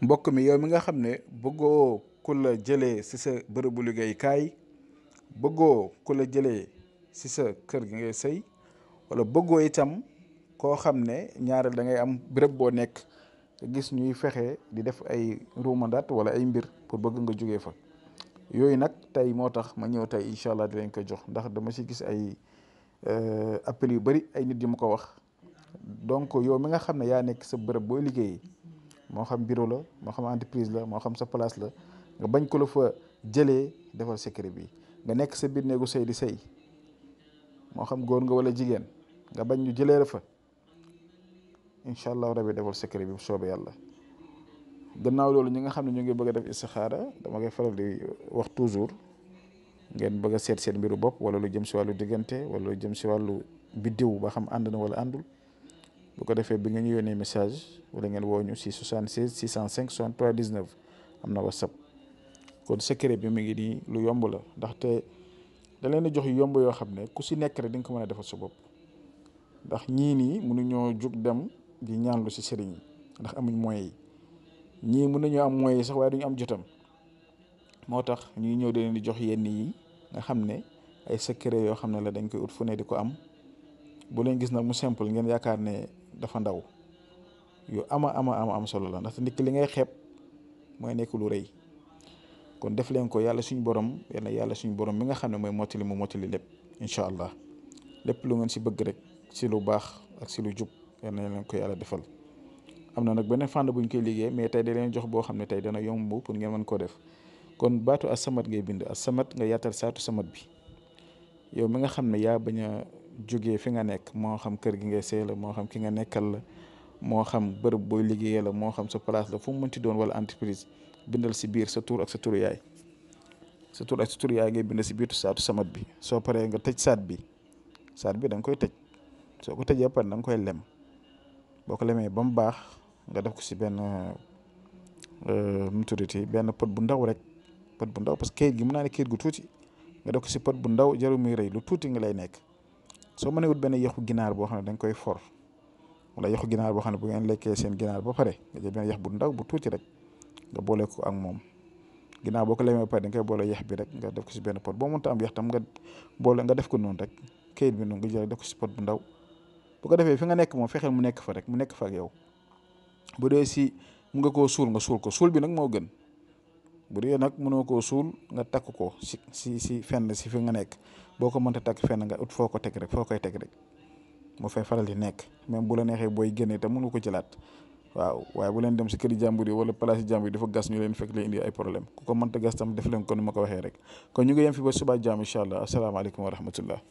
mbokk mi yow mi nga xam ne bëggoo ku la jëlee si sa bërëbu liggéeykaay, bëggoo ku la jëlee si sa kër gi ngay sëy, wala bëggoo itam koo xam ne ñaareel da ngay am béréb boo nekk te gis ñuy fexe di def ay ruumandaat wala ay mbir pour bëgg nga jógee fa. yooyu nag tey moo tax ma ñëw tey incha allah di leen ko jox, ndax dama si gis ay appel yu bari ay nit yi ma ko wax. donc yow mi nga xam ne yaa nekk sa bërëb booy liggéey, moo xam bureau la, moo xam entreprise la, moo xam sa place la, nga bañ ko la fa jëlee, defal secret bi. nga nekk sa biir néegu sëy di sëy, moo xam góor nga wala jigéen, nga bañ ñu jëlee la fa, incha allah rabi defal secret bi bu soobee yàlla. gannaaw loolu ñi nga xam ne ñu ngi bëgg a def istixaara, dama koy faral di wax toujours, ngeen bëgg a seet seen mbiru bopp, wala lu jëm si wàllu diggante, wala lu jëm si wàllu biddiw ba xam ànd na wala àndul. bu ko defee bi nga ñu yónnee message wala ngeen woo ñu si 76 605 63 19 am na whatsapp. kon secret bi mi ngi nii lu yomb la, ndaxte da leen a jox yu yomb yoo xam ne ku si nekk rek di nga ko mën a defal sa bopp. ndax ñii nii mënuñoo jug dem di ñaanlu si sëriñ yi ndax amuñ moyens yi, ñii mën nañoo am moyens yi sax waaye duñu am jotam. moo tax ñuy ñëw di leen di jox yenn yi nga xam ne ay secret yoo xam ne la dañ koy ut fu ne di ko am. bu leen gis nag mu simple ngeen yaakaar ne dafa ndaw, yu am solo la, ndaxte nit ki li ngay xeeb mooy nekk lu rëy. kon def leen ko, yàlla suñu borom, yàlla suñu borom mi nga xam ne mooy mottali mu mottali lépp incha allah. lépp lu ngeen si bëgg rek si lu baax ak si lu jub, yal na leen ko yàlla defal. am na nag beneen fànn buñ koy liggéey, mais tey da leen jox boo xam ne tey dana yomb pour ngeen mën koo def. kon baatu as-samad ngay bind, as-samad nga yaatal saatu samad bi. yow mi nga xam ne yaa bañ a jógee fi nga nekk, moo xam kër gi ngay sëy la, moo xam ki nga nekkal la, moo xam bërëb booy liggéeyee la, moo xam sa place la, fu mu mënti doon, wala entreprise, bindal si biir sa tur ak sa turu yaay. sa tur ak sa turu yaay ngay bind si biitu saatu samad bi. soo paree nga tëj saat bi da nga koy tëj. soo ko tëjee pare da nga koy lem. boo ko lemee ba mu baax nga def ko si benn benn pot bu ndaw rek, pot bu ndaw, parce que kayit gi mën naa ne kayit gu tuuti. nga def ko si pot bu ndaw, jarul muy rëy, lu tuuti nga lay nekk. soo mënee wut benn yaxu ginaar boo xam ne da nga koy for, wala yaxu ginaar boo xam ne bu ngeen lekkee seen ginaar ba pare nga jël benn yax bu ndaw bu tuuti rek nga boole ko ak moom. ginaar boo ko lemee ba pare da nga koy boole yax bi rek nga def ko si benn pot. boo mënta am yax tam nga def ko noonu rek, kayit bi noonu nga jël def ko si pot bu ndaw. bu ko defee fi nga nekk moom fexeel mu nekk fa rek, mu nekk fa ak yow. bu dee si mu nga koo suul, nga suul ko, suul bi nag moo gën. bu dee nag mënoo koo suul, nga takk ko si fenn si fi nga nekk. boo ko mënta takk fenn nga ut foo ko teg rek, foo koy teg rek mu fay faral di nekk. même bu la neexee booy génnee te mënu ko jëlaat, waaw. waaye bu leen dem si këri jàmbur yi wala place yi jàmbur yi dafa gas ñu leen fekk leen indi ay problème. ku ko mënta gas tam def leen ko ni ma ko waxee rek. kon ñu ngi yem fi ba suba jàmm incha allah. asalaamaaleykum wa rahmatullah.